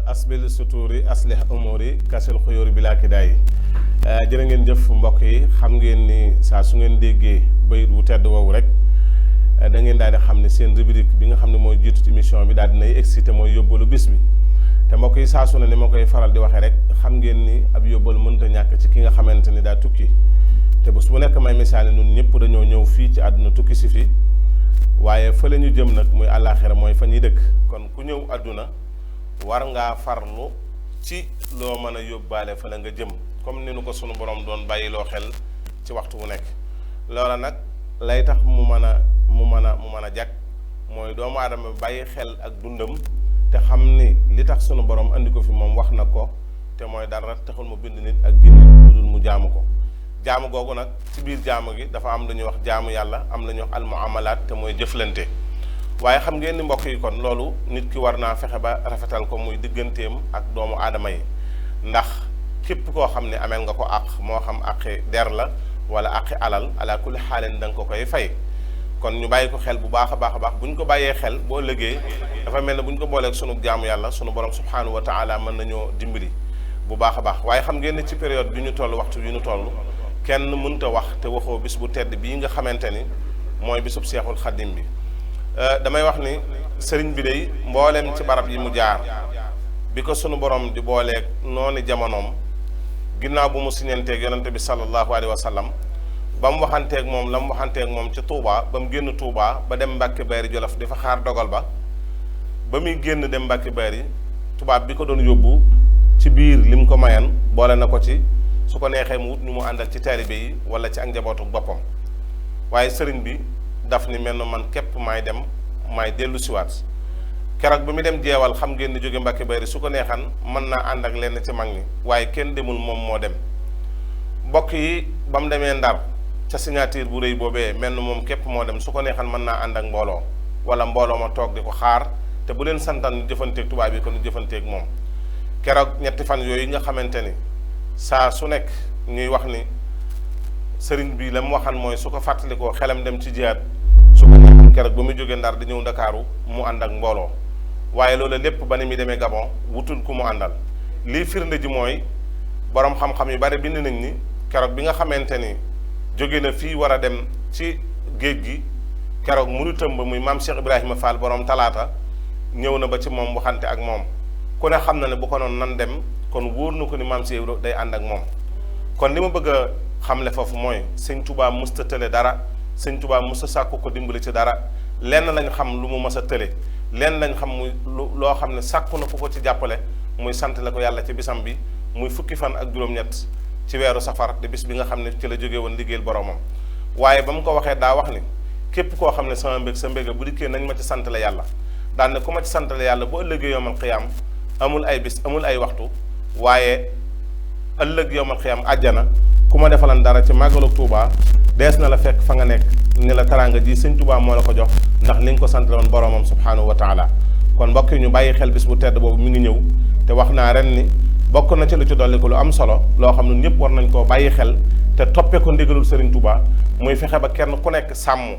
asbil suturi aslih umuri kasil xuyuri bila kidaay jërë ngeen jëf mbokk yi xam ngeen ni saa su ngeen déggee bayit wu tedd woowu rek da ngeen daal di xam ne seen rubrique bi nga xam ne mooy jiitu ci émission bi daal dinay excité mooy yóbbalu bis bi te mbokk yi saa su ne ni ma koy faral di waxee rek xam ngeen ni ab yóbbalu mënta ñàkk ci ki nga xamante ni daa tukki te bés bu nekk may misaale ñun ñëpp dañoo ñëw fii ci àdduna tukki si fi waaye fa la ñu jëm nag muy àllaaxira mooy fa ñuy dëkk kon ku ñëw àdduna war ngaa farlu ci loo mën a yóbbaale fa la nga jëm comme ni nu ko sunu borom doon bàyyiloo xel ci waxtu wu nekk loola nag lay tax mu mën a jag mooy doomu aadama bàyyi xel ak dundam te xam ni li tax sunu borom andi ko fi moom wax na ko te mooy dara taxul mu bind nit ak jinne lu dul mu jaamu ko jaamu googu nag ci biir jaamu gi dafa am lu ñuy wax jaamu yàlla am lu ñuy wax almuamalaat te mooy jëflante waaye xam ngeen ni mbokk yi kon loolu nit ki war naa fexe ba rafetal ko muy digganteem ak doomu aadama yi ndax képp koo xam ne ameel nga ko àq moo xam àqi der la wala àqi alal ala kulli xaaleen da nga ko koy fay kon ñu bàyyi ko xel bu baax a baax a baax bu ñu ko bàyyee xel boo ëllëgee dafa mel ne bu ñu ko booleeg sunu jaamu yàlla sunu borom subhaanahu wa taala mën nañoo dimbali bu baax a baax waaye xam ngeen ne ci période bi ñu toll waxtu bi ñu toll kenn mënta wax te waxoo bis bu tedd bii nga xamante ni mooy bisub seexul xaddim bi damay wax ni sëriñ bi day mboolem ci barab yi mu jaar bi ko sunu borom di booleeg noonu jamonoom ginnaaw bu mu siñanteeg yonente bi sallallahu alayhi wa sallam ba mu waxanteeg moom la mu waxanteeg moom ci Touba ba mu génn Touba ba dem Mbàkke Bari Jolof di fa xaar dogal ba muy génn dem Mbàkke Bari tubaab bi ko doon yóbbu ci biir li mu ko mayan boole na ko ci su ko neexee mu wut ñu mu àndal ci taalibe yi wala ci ak njabootu boppam waaye sëriñ bi daf ni mel na man képp maay dem maay dellu siwaat keroog bi mu dem jeewal xam ngeen ni jóge Mbàkke Bari su ko neexan mën naa ànd ak lenn ci mag ñi waaye kenn demul moom moo dem mbokk yi ba mu demee Ndar ca signature bu rëy boobee mel na moom képp moo dem su ko neexan mën naa ànd ak mbooloo wala mbooloo ma toog di ko xaar te bu leen santaan ñu jëfanteeg tubaab yi kon ñu jëfanteeg moom keroog ñetti fan yooyu nga xamante ni saa su nekk ñuy wax ni sëriñ bi la mu waxan mooy su ko fàttalikoo xelam dem ci jihaad su ko neexan keroog ba muy jógee Ndar di ñëw Ndakaaru mu ànd ak mbooloo waaye loolu lépp ba ni muy demee Gabon wutul ku mu àndal lii firnde ji mooy borom xam-xam yu bari bind nañ ni keroog bi nga xamante ni jóge na fii war a dem ci géej gi keroog muritam ba muy maam Cheikh Ibrahima Fall borom talaata ñëw na ba ci moom waxante ak moom ku ne xam na ne bu ko noonu nan dem kon wóor na ko ni maam Cheikh day ànd ak moom kon li ma bëgg a xamle foofu mooy sëñ Touba musta tële dara sëñ Touba musta sàkku ko dimbali ci dara lenn lañ xam lu mu mës a tële lenn lañ xam muy loo xam ne sàkku na ku ko ci jàppale muy sant la ko yàlla ci bisam bi muy fukki fan ak juróom-ñett ci weeru safar di bis bi nga xam ne ci la jógee woon liggéeyal boromam waaye ba mu ko waxee daa wax ni képp koo xam ne sama mbég sa mbéga bu dikkee nañ ma ci sant la yàlla daan ne ku ma ci sant la yàlla bu ëllëgee yowmal xiyaam amul ay bis amul ay waxtu waaye ëllëg yowmal xiyaam àjjana ku ma defalan dara ci màggalu Touba dees na la fekk fa nga nekk ni la taraanga ji sëñ Touba moo la ko jox ndax li nga ko sant la woon boromam subhaanahu wa taala kon mbokk yi ñu bàyyi xel bis bu tedd boobu mi ngi ñëw te wax naa ren ni bokk na ci lu ci dolli ko lu am solo loo xam ne ñëpp war nañ koo bàyyi xel te toppee ko ndigalul Serigne Touba muy fexe ba kenn ku nekk sàmm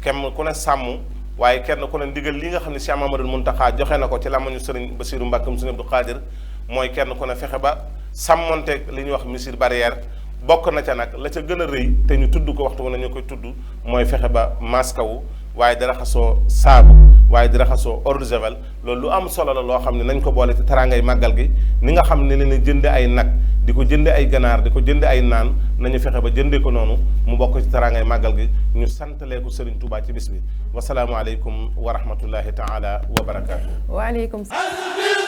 kenn ku ne sàmm waaye kenn ku ne ndigal li nga xam ne Cheikh Mamadou Mountakha joxe na ko ci làmmiñu Serigne Bassirou Mbacké Serigne Abdou Khadir mooy kenn ku ne fexe ba sàmmonteeg li ñuy wax mesure barrière bokk na ca nag la ca gën a rëy te ñu tudd ko waxtu wu ne ñu koy tudd mooy fexe ba masque wu waaye di raxasoo saabu waaye di raxasoo eau de javel loolu lu am solo la loo xam ne nañ ko boole ci teraangay màggal gi ni nga xam ne leen jënde ay nag di ko jënde ay ganaar di ko jënde ay naan nañu fexe ba jëndee ko noonu mu bokk ci teraangay màggal gi ñu santalee ko Serigne Touba ci bis bi wasalaamualeykum wa rahmatullahi taala wa barakaatu. waaleykum salaam.